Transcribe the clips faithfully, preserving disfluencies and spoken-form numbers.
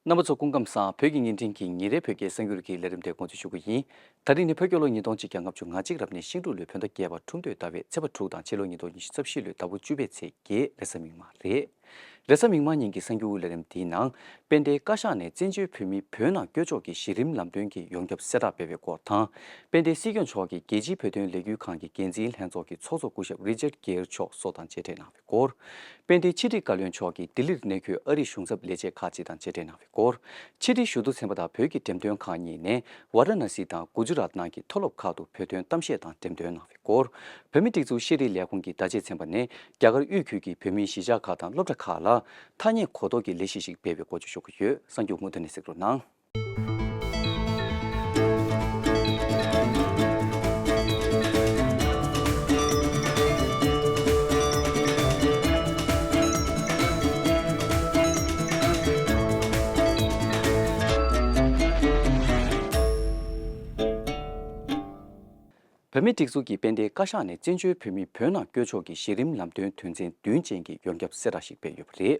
རྣམ་པ་ཚོ་སྐུ་ཁམས་བཟང་། བོད་ཀྱི་བརྙན་འཕྲིན་གྱི་ཉིན་རེའི་བོད་སྐད་གསར་འགྱུར་གྱི་ལས་རིམ་དེ་འགོ་འཛུགས་ཞུ་གི་ཡིན། ད་རིང་ནི་བོད་རྒྱལ་ལོ་ཉིས་སྟོང་གཅིག་བརྒྱ་ལྔ་བཅུ་ང་གཅིག་རབ་གནས་ཤིང་འབྲུག་ལོའི་བོད་ཟླ་བརྒྱད་པ་ཁྲུམས་སྟོད་ཟླ་བའི་ཚེས་པ་དྲུག་དང་ཕྱི་ལོ་ཉིས་སྟོང་ཉི་ཤུ་རྩ་བཞི་ལོའི་ཟླ་བ་བཅུ་པའི་ཚེས་བརྒྱད་རེས་གཟའ་མིག་དམར་རེད། རེས་གཟའ་མིག་དམར་ཉིན་གྱི་གསར་འགྱུར་ལས་རིམ་འདིའི་ནང་། དཔལ་ལྡན་བཀའ་ཤག་ནས་བཙན་བྱོལ་བོད་མིའི་བོད་ནང་བསྐྱོད་ཕྱོགས་ཀྱི་གཞི་རིམ་ལམ་སྟོན་གྱི་ཡོངས་ཁྱབ་གསལ་བསྒྲགས་སྤེལ་བའི་སྐོར་དང་། དཔལ་ལྡན་སྲིད་སྐྱོང་མཆོག་གིས་རྒྱལ་སྤྱིའི་བོད་དོན་ལས་འགུལ་ཁང་གི་འགན་འཛིན་ལྷན་ཚོགས་ཀྱི་ཚོགས་གཙོ་སྐུ་ཞབས་རི་ཅར་གེར་མཆོག་སོགས་དང་མཇལ་འཕྲད་གནང་བའི་སྐོར། དཔལ་ལྡན་ཕྱི་དྲིལ་བཀའ་བློན་མཆོག་གིས་ལྡི་ལིར་གནས་འཁོད་ཨ་རིའི་གཞུང་ཚབ་ལས་བྱེད་ཁག་ཅིག་དང་མཇལ་འཕྲད་གནང་བའི་སྐོར། ཕྱི་དྲིལ་ཞུ་གཏུག་ཚན་པ་དང་བོད་ཀྱི་འགྲེམས་སྟོན་ཁང་གཉིས་ནས་ཝཱ་ར་ཎ་སི་དང་གུ་ཇུ་རཱཏ་ནང་གི་མཐོ་སློབ་ཁག་ཏུ་བོད་དོན་གཏམ་བཤད་དང་འགྲེམས་སྟོན་གནང་བའི་སྐོར། བོད་མིའི་སྒྲིག་འཛུགས་ཤེས་རིག་ལས་ཁུངས་ཀྱི་བརྡ་ཆད་ཚན་པ་ནས་རྒྱ་གར་དབུས་ཁུལ་གྱི་བོད་མིའི་གཞིས་ཆགས་ཁག་དང་སློབ་གྲྭ་ཁག་ལ་ཐ་སྙད་གོ་རྟོགས་ཀྱི་ལས་གཞི་ཞིག་སྤེལ་བའི་སྐོར་བརྗོད་ཞུ་གི་ཡོད། གསར་འགྱུར་མུ་མཐུད་ནས་གཟིགས་རོགས་གནང་། བོད་མིའི་སྒྲིག་འཛུགས་ཀྱིས་དཔལ་ལྡན་བཀའ་ཤག་ནས་བཙན་བྱོལ་བོད་མིའི་བོད་ནང་བསྐྱོད་ཕྱོགས་ཀྱི་གཞི་རིམ་ལམ་སྟོན་དོན་ཚན་བདུན་ཅན་གྱི་ཡོངས་ཁྱབ་གསལ་བསྒྲགས་ཤིག་སྤེལ་ཡོད་པ་རེད།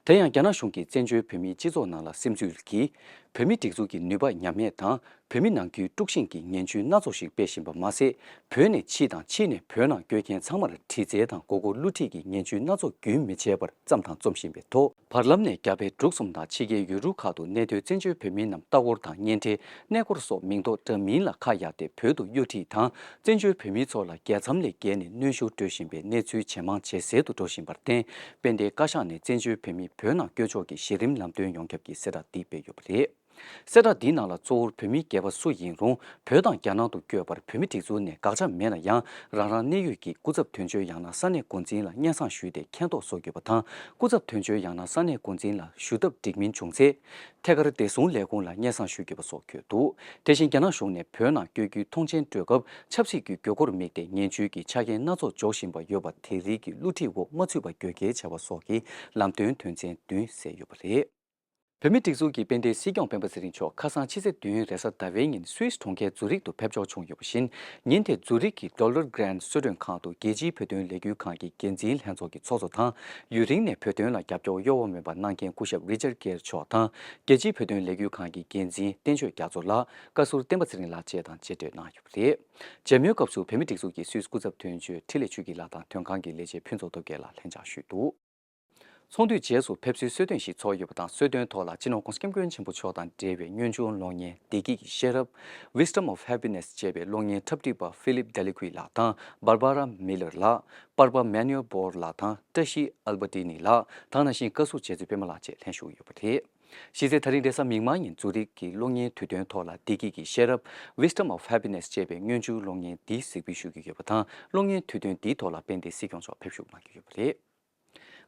དེ་ཡང་རྒྱ་ནག་གཞུང་གིས་བཙན་བྱོལ་བོད་མིའི་སྤྱི་ཚོགས་ནང་ལ་སིམ་འཛུལ་གྱིས་བོད་མིའི་སྒྲིག་འཛུགས་ཀྱི་ནུས་པ་ཉམས་ཡས་དང་། བོད་མི་ནང་ཁུལ་དཀྲུག་ཤིང་གི་ངན་ཇུས་སྣ་ཚོགས་ཤིག་སྤེལ་བཞིན་པ་མ་ཟད། བོད་ནས་ཕྱི་དང་ཕྱི་ནས་བོད་ནང་བསྐྱོད་མཁན་ཚང་མར་དྲི་རྩད་དང་མགོ་སྐོར་བསླུ་བྲིད་ཀྱི་ངན་ཇུས་སྣ་ཚོགས་རྒྱུན་མི་ཆད་པར་བརྩམས་དང་རྩོམ་བཞིན་པའི་ཐོག་བར་ལམ་ནས་རྒྱ་བལ་འབྲུག་གསུམ་དང་ཕྱི་རྒྱལ་ཡུལ་གྲུ་ཁག་ཏུ་གནས་སྡོད་བཙན་བྱོལ་བོད་མིའི་ནང་ལྟ་སྐོར་དང་གཉེན་འཕྲད། གནས་སྐོར་སོགས་མིང་ཐོ་འདྲ་མིན་ལ་ཁ་གཡར་ཏེ་བོད་དུ་གཡོ་ཁྲིད་དང་། བཙན་བྱོལ་བོད་མིའི་ཚོགས་ལ་རྒྱལ་མཚམས་ལས་བརྒལ་ནས་གནོན་ཤུགས་སྤྲོད་བཞིན་པའི་གནས་ཚུལ་ཇེ་མང་ཇེ་གསལ་དུ་འགྲོ་བཞིན་པར་བརྟེན། དཔལ་ལྡན་བཀའ་ཤག་ནས་བཙན་བྱོལ་བོད་མིའི་བོད་ནང་བསྐྱོད་ཕྱོགས་ཀྱི་གཞི་རིམ་ལམ་སྟོན་ཡོངས་ཁྱབ་ཀྱི་གསལ་བསྒྲགས་འདི་སྤེལ་ཡོད་པ་རེད། གསལ་བསྒྲགས་འདིའི་ནང་ལ་གཙོ་བོར་བོད་མི་སྒེར་པ་སུ་ཡིན་རུང་བོད་དང་རྒྱ་ནག་ཏུ་བསྐྱོད་པར་བོད་མིའི་སྒྲིག་འཛུགས་ནས་དགག་བྱ་མེད་ན་ཡང་། རང་རང་གནས་ཡུལ་གྱི་སྐུ་ཚབ་དོན་གཅོད་ཡང་ན་ས་གནས་འགོ་འཛིན་ལ་སྙན་སེང་ཞུས་ཏེ་མཁྱེན་རྟོགས་བཟོ་དགོས་པ་དང་། སྐུ་ཚབ་དོན་གཅོད་ཡང་ན་ས་གནས་འགོ་འཛིན་ལ་ཞུ་ཐབས་འགྲིག་མིན་བྱུང་ཚེ། ཐད་ཀར་བདེ་སྲུང་ལས་ཁུངས་ལ་སྙན་སེང་ཞུ་དགོས་པ་སོགས་འཁོད་འདུག་དེ་བཞིན་རྒྱ་ནག་གཞུང་ནས་བོད་ནང་བསྐྱོད་རྒྱུའི་ཐོངས་མཆན་སྤྲོད་སྐབས་ཆབ་སྲིད་ཀྱི་དགོས་མཁོར་དམིགས་ཏེ་ངན་ཇུས་ཀྱི་ཆ་རྐྱེན་སྣ་ཚོགས་འཇོག་བཞིན་པ་ཡོད་པ་དེ་རིགས་ཀྱི་བསླུ་བྲིད་འོག་མ་ཚུད་པ་གྱོད་སྐྱེལ་བྱ་བ་སོགས་ཀྱི་ལམ་སྟོན་དོན་ཚན་བདུན་གསལ་ཡོད་པ་རེད། བོད་མིའི་སྒྲིག་འཛུགས་ཀྱི་དཔལ་ལྡན་སྲིད་སྐྱོང་སྤེན་པ་ཚེ་རིང་མཆོག་ཁ་སང་ཕྱི་ཚེས་བདུན་རེས་གཟའ་ཟླ་བའི་ཉིན་སུད་སི་གྲོང་ཁྱེར་ཛུ་རིག་ཏུ་ཕེབས་འབྱོར་བྱུང་ཡོད་པ་བཞིན། ཉིན་དེར་ཛུ་རིག་གི་Dollar Grant གསོལ་མགྲོན་ཁང་དུ་རྒྱལ་སྤྱིའི་བོད་དོན་ལས་འགུལ་ཁང་གི་འགན་འཛིན་ལྷན་ཚོགས་ཀྱི་ཚོགས་གཙོ་དང་། ཡུན་རིང་ནས་བོད་དོན་ལ་རྒྱབ་སྐྱོར་གཡོ་བ་མེད་པ་གནང་མཁན་སྐུ་ཞབས་རི་ཅར་གེར་མཆོག་དང་། རྒྱལ་སྤྱིའི་བོད་དོན་ལས་འགུལ་ཁང་གི་འགན་འཛིན་བསྟན་ཆོས་རྒྱ་མཚོ་ལགས། བཀའ་ཟུར་བསྟན་པ་ཚེ་རིང་ལགས་བཅས་དང་མཇལ་འཕྲད་གནང་ཡོད་པ་རེད། མཇལ་མོལ་སྐབས་སུ་བོད་མིའི་སྒྲིག་འཛུགས་ཀྱི་སུད་སི་སྐུ་ཚབ་དོན་གཅོད་འཕྲིན་ལས་ཆོས་སྐྱིད་ལགས་དང་དོན་ཁང་གི་ལས་བྱེད་ཕུན་ཚོགས་སྟོབས་རྒྱལ་ལགས་ལྷན་བཅར་ཞུས་འདུག་ཚོགས་འདུའི་རྗེས་སུ་ཕེབས་བསུའི་གསོལ་སྟོན་ཞིག་ཚོགས་ཡོད་པ་དང་། གསོལ་སྟོན་ཐོག་ལ་སྤྱི་ནོར་༧གོང་ས་༧སྐྱབས་མགོན་ཆེན་པོ་མཆོག་དང་འབྲེལ་བའི་སྔོན་བྱུང་གློག་བརྙན་བདེ་སྐྱིད་ཀྱི་ཤེས་རབ། Wisdom of Happiness ཅེས་པའི་གློག་བརྙན་འཁྲབ་ཁྲིད་པ་Philip Deliqui ལགས་དང་། Barbara Miller ལགས། པར་པ་Manuel Bor ལགས་དང་། བཀྲ་ཤིས་ཨལ་བྷར་ཏི་ནི་ལགས། དེ་ནང་བཞིན་བཀའ་ཟུར་རྗེ་བཙུན་པད་མ་ལགས་བཅས་ལྷན་ཞུགས་ཡོད་པ་རེད། གཞི་རྩའི་ད་རིང་རེས་གཟའ་མིག་དམར་ཉིན་ཛུ་རིག་གི་གློག་བརྙན་དུས་སྟོན་ཐོག་ལ་བདེ་སྐྱིད་ཀྱི་ཤེས་རབ། Wisdom of Happiness ཅེས་པའི་སྔོན་བྱུང་གློག་བརྙན་འདི་གཟིགས་འབུལ་ཞུ་གི་ཡོད་པ་དང་། གློག་བརྙན་དུས་སྟོན་འདིའི་ཐོག་ལ་དཔལ་ལྡན་སྲིད་སྐྱོང་མཆོག་ཕེབས་བཞུགས་གནང་གི་ཡོད་པ་རེད།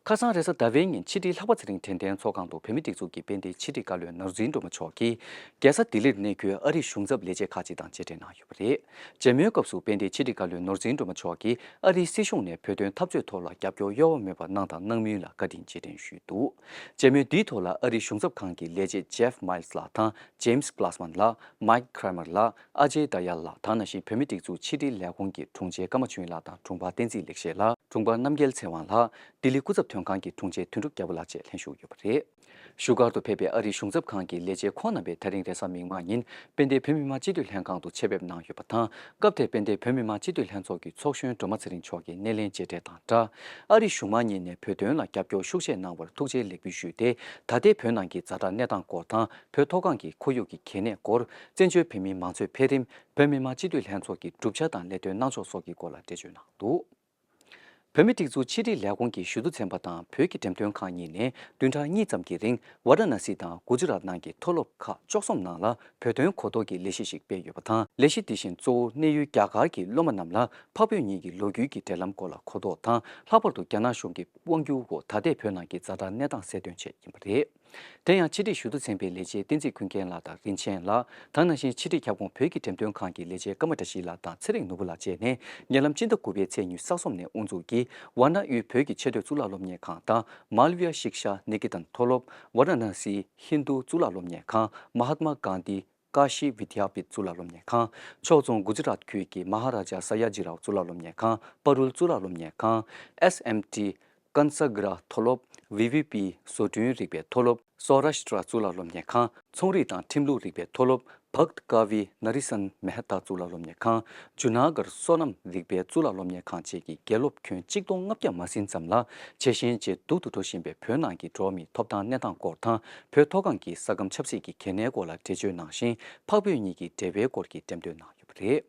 ཁ་སང་རེས་གཟའ་ཟླ་བའི་ཉིན་ཕྱི་དྲིལ་ལྷག་པ་ཚེ་རིང་དྲན་རྟེན་ཚོགས་ཁང་དུ་བོད་མིའི་སྒྲིག་འཛུགས་ཀྱི་དཔལ་ལྡན་ཕྱི་དྲིལ་བཀའ་བློན་ནོར་འཛིན་སྒྲོལ་མ་མཆོག་གིས་རྒྱལ་ས་ལྡི་ལིར་གནས་འཁོད་ཨ་རིའི་གཞུང་ཚབ་ལས་བྱེད་ཁག་ཅིག་དང་མཇལ་འཕྲད་གནང་ཡོད་པ་རེད། མཇལ་མོལ་སྐབས་སུ་དཔལ་ལྡན་ཕྱི་དྲིལ་བཀའ་བློན་ནོར་འཛིན་སྒྲོལ་མ་མཆོག་གིས་ཨ་རིའི་སྲིད་གཞུང་ནས་བོད་དོན་འཐབ་རྩོད་ཐོག་ལ་རྒྱབ་སྐྱོར་གཡོ་བ་མེད་པ་གནང་དང་གནང་མུས་ལ་བཀའ་དྲིན་རྗེས་དྲན་ཞུས་འདུག་མཇལ་མོལ་འདིའི་ཐོག་ལ་ཨ་རིའི་གཞུང་ཚབ་ཁང་གི་ལས་བྱེད་Jeff Miles ལགས་དང་། James Glassman ལགས། Mike Kramer ལགས། Ajay Dayal ལགས། དེ་ནང་བཞིན་བོད་མིའི་སྒྲིག་འཛུགས་ཕྱི་དྲིལ་ལས་ཁུངས་ཀྱི་དྲུང་ཆེ་ཀརྨ་ཆོས་དབྱིངས་ལགས་དང་། དྲུང་འཕར་བསྟན་འཛིན་ལེགས་བཤད་ལགས། དྲུང་འཕར་རྣམ་རྒྱལ་ཚེ་དབང་ལགས། ལྡི་ལི་སྐུ་ཚབ་དོན་ཁང་གི་དྲུང་ཆེ་དོན་གྲུབ་རྒྱལ་པོ་ལགས་བཅས་ལྷན་ཞུགས་ཡོད་པ་རེད། བཞུགས་སྒར་དུ་ཕེབས་པའི་ཨ་རིའི་གཞུང་ཚབ་ཁང་གི་ལས་བྱེད་ཁོང་རྣམ་པས་ད་རིང་རེས་གཟའ་མིག་དམར་ཉིན་དཔལ་ལྡན་བོད་མི་མང་སྤྱི་འཐུས་ལྷན་ཁང་དུ་ཆེད་ཕེབས་གནང་ཡོད་པ་དང་། སྐབས་དེར་དཔལ་ལྡན་བོད་མི་མང་སྤྱི་འཐུས་ལྷན་ཚོགས་ཀྱི་ཚོགས་གཞོན་སྒྲོལ་མ་ཚེ་རིང་མཆོག་གིས་སྣེ་ལེན་མཇལ་འཕྲད་དང་སྦྲགས། ཨ་རིའི་གཞུང་མང་གཉིས་ནས་བོད་དོན་ལ་རྒྱབ་སྐྱོར་ཤུགས་ཆེ་གནང་བར་ཐུགས་རྗེ་ལེགས་འབུལ་ཞུས་ཏེ། ད་ལྟའི་བོད་ནང་གི་ཛ་དྲག་གནས་སྟངས་སྐོར་དང་། བོད་མཐོ་སྒང་གི་ཁོར་ཡུག་གི་གལ་གནད་སྐོར། བཙན་བྱོལ་བོད་མིའི་མང་གཙོའི་འཕེལ་རིམ། བོད་མི་མང་སྤྱི་འཐུས་ལྷན་ཚོགས་ཀྱི་གྲུབ་ཆ་དང་ལས་དོན་གནང་ཕྱོགས་སོགས་ཀྱི་སྐོར་ལ་འགྲེལ་བརྗོད་གནང་འདུག་བོད་མིའི་སྒྲིག་འཛུགས་ཕྱི་དྲིལ་ལས་ཁུངས་ཀྱི་ཞུ་གཏུག་ཚན་པ་དང་བོད་ཀྱི་འགྲེམས་སྟོན་ཁང་གཉིས་ནས་བདུན་ཕྲག་གཉིས་ཙམ་གྱི་རིང་ཝཱ་ར་ཎ་སི་དང་གུ་ཇུ་རཱཏ་ནང་གི་མཐོ་སློབ་ཁག་བཅུ་གསུམ་ནང་ལ་བོད་དོན་གོ་རྟོགས་ཀྱི་ལས་གཞི་ཞིག་སྤེལ་ཡོད་པ་དང་། ལས་གཞི་འདི་བཞིན་གཙོ་བོ་གནས་ཡུལ་རྒྱ་གར་གྱི་སློབ་མ་རྣམས་ལ་འཕགས་བོད་གཉིས་ཀྱི་ལོ་རྒྱུས་ཀྱི་འབྲེལ་ལམ་སྐོར་ལ་གོ་རྟོགས་དང་། ལྷག་པར་དུ་རྒྱ་ནག་གཞུང་གི་དབང་སྒྱུར་འོག་ད་ལྟའི་བོད་ནང་གི་ཛ་དྲག་གནས་སྟངས་གསལ་སྟོན་ཆེད་ཡིན་པ་རེད། དེ་ཡང་ཕྱི་དྲིལ་ཞུ་གཏུག་ཚན་པའི་ལས་བྱེད་བསྟན་འཛིན་ཀུན་མཁྱེན་ལགས་དང་རིན་ཆེན་ལགས། དེ་ནང་བཞིན་ཕྱི་དྲིལ་ཁྱབ་ཁོངས་བོད་ཀྱི་འགྲེམས་སྟོན་ཁང་གི་ལས་བྱེད་ཀརྨ་བཀྲ་ཤིས་ལགས་དང་ཚེ་རིང་ནོར་བུ་ལགས་བཅས་ནས་ཉེ་ལམ་སྤྱི་ཟླ་དགུ་པའི་ཚེས་ཉི་ཤུ་རྩ་གསུམ་ནས་དབུ་འཛུགས་ཀྱིས་ཝཱ་ཎ་དབུས་བོད་ཀྱི་ཆེས་མཐོའི་གཙུག་ལག་སློབ་གཉེར་ཁང་དང་། Malviya Shiksha Niketan མཐོ་སློབ། ཝཱ་ར་ཎ་སི་ཧིན་རྡུ་གཙུག་ལག་སློབ་གཉེར་ཁང་། Mahatma Gandhi Kashi Vidyapeeth གཙུག་ལག་སློབ་གཉེར་ཁང་། ཕྱོགས་མཚུངས་གུ་ཇུ་རཱཏ་ཁུལ་གྱི་Maharaja Sayajirao གཙུག་ལག་སློབ་གཉེར་ཁང་། པ་རུལ་གཙུག་ལག་སློབ་གཉེར་ཁང་། S M T Kansagra མཐོ་སློབ། བི་བི་པི་བཟོ་སྐྲུན་རིག་པའི་མཐོ་སློབ། སོ་རཱཤ་ཏྲ་གཙུག་ལག་སློབ་གཉེར་ཁང་། ཚོང་རིག་དང་ཁྲིམས་ལུགས་རིག་པའི་མཐོ་སློབ། བྷགྟ་ཀ་ཝི་ནཱ་རི་སན་མེ་ཧ་ཏཱ་གཙུག་ལག་སློབ་གཉེར་ཁང་། ཇུ་ན་གར་སོ་ནམ་རིག་པའི་གཙུག་ལག་སློབ་གཉེར་ཁང་བཅས་ཀྱི་དགེ་སློབ་ཁྱོན་གཅིག་སྟོང་ལྔ་བརྒྱ་མ་ཟིན་ཙམ་ལ་ཇེ་ཞན་ཇེ་སྡུག་ཏུ་འགྲོ་བཞིན་པའི་བོད་ནང་གི་འགྲོ་བ་མིའི་ཐོབ་ཐང་གནས་སྟངས་སྐོར་དང་། བོད་མཐོ་སྒང་གི་ས་ཁམས་ཆབ་སྲིད་ཀྱི་གལ་གནད་སྐོར་ལ་འགྲེལ་བརྗོད་གནང་ཞིང་། འཕགས་བོད་གཉིས་ཀྱི་འབྲེལ་བའི་སྐོར་གྱི་འགྲེམས་སྟོན་གནང་ཡོད་པ་རེད།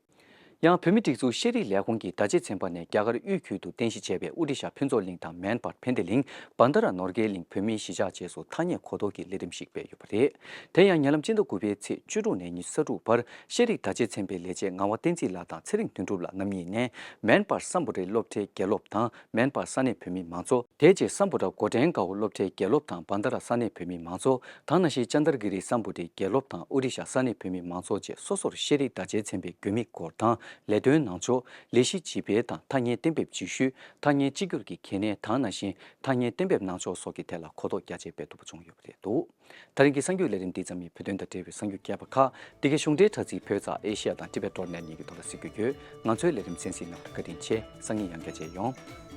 ཡང་བོད་མིའི་སྒྲིག་འཛུགས་ཤེས་རིག་ལས་ཁུངས་ཀྱིས་ཟླ་བྱེད་ཚན་པ་ནས་རྒྱ་གར་དབུས་ཁུལ་དུ་རྟེན་གཞི་བྱས་པའི་ཨོ་ཏི་ཤ་ཕུན་ཚོགས་གླིང་དང་མན་སྤར་ཕན་བདེ་གླིང་། བྷན་དྷ་ར་ནོར་གྱི་གླིང་བོད་མིའི་གཞིས་ཆགས་བཅས་སུ་ཐ་སྙད་གོ་རྟོགས་ཀྱི་ལས་རིམ་ཞིག་སྤེལ་ཡོད་པ་རེད། དེ་ཡང་ཉེ་ལམ་སྤྱི་ཟླ་དགུ་པའི་ཚེས་བཅུ་དྲུག་ནས་ཉི་ཤུ་རྩ་དྲུག་བར་ཤེས་རིག་ཟླ་བྱེད་ཚན་པའི་ལས་བྱེད་ངག་དབང་བསྟན་འཛིན་ལགས་དང་ཚེ་རིང་དོན་གྲུབ་ལགས་རྣམ་གཉིས་ནས་མན་སྤར་སམ་བྷོ་ཊའི་སློབ་གྲྭའི་དགེ་སློབ་དང་མན་སྤར་ས་གནས་བོད་མིའི་མང་ཚོགས། དེ་རྗེས་སམ་བྷོ་ཊ་གོ་ཊན་དགའ་བོ་སློབ་གྲྭའི་དགེ་སློབ་དང་བྷན་དྷ་ར་ས་གནས་བོད་མིའི་མང་ཚོགས། དེ་ནང་བཞིན་ཅན་དར་གི་རི་སམ་བྷོ་ཊའི་དགེ་སློབ་དང་ཨོ་རི་ཤ་ས་གནས་བོད་མིའི་མང་ཚོགས་བཅས་སོ་སོར་ཤེས་རིག་ཟླ་བྱེད་ཚན་པའི་དགོས་དམིགས་སྐོར་དང་ལས་དོན་གནང་ཕྱོགས། ལས་གཞི་ཇི་སྤེལ་དང་ཐ་སྙད་གཏན་འབེབས་ཇི་ཞུས། ཐ་སྙད་གཅིག་གྱུར་གྱི་གལ་གནད། དེ་ནང་བཞིན་ཐ་སྙད་གཏན་འབེབས་གནང་ཕྱོགས་སོགས་ཀྱི་ཐད་ལ་གོ་རྟོགས་རྒྱ་ཆེ་སྤེལ་ཐུབ་པ་བྱུང་ཡོད་པ་རེད་འདུག། ད་རིང་གི་གསར་འགྱུར་ལས་རིམ་འདི་ཙམ་ཡིན། བོད་དོན་དང་འབྲེལ་བའི་གསར་འགྱུར་རྒྱས་པ་ཁག་འདི་གའི་གཞུང་འབྲེལ་དྲ་ཚིགས་བོད་ཙ་ཨེ་ཤི་ཡ་དང་ཊི་བེ་ཊི་ཌོཊ་ནེ་ཊི་གཉིས་ཀྱི་ཐོག་ལ་གཟིགས་རྒྱུ་ཡོད། ང་ཚོའི་ལས་རིམ་གསན་གཟིགས་གནང་བར་བཀའ་དྲིན་ཆེ། སང་ཉིན་ཡང་བསྐྱར་མཇལ་ཡོང་།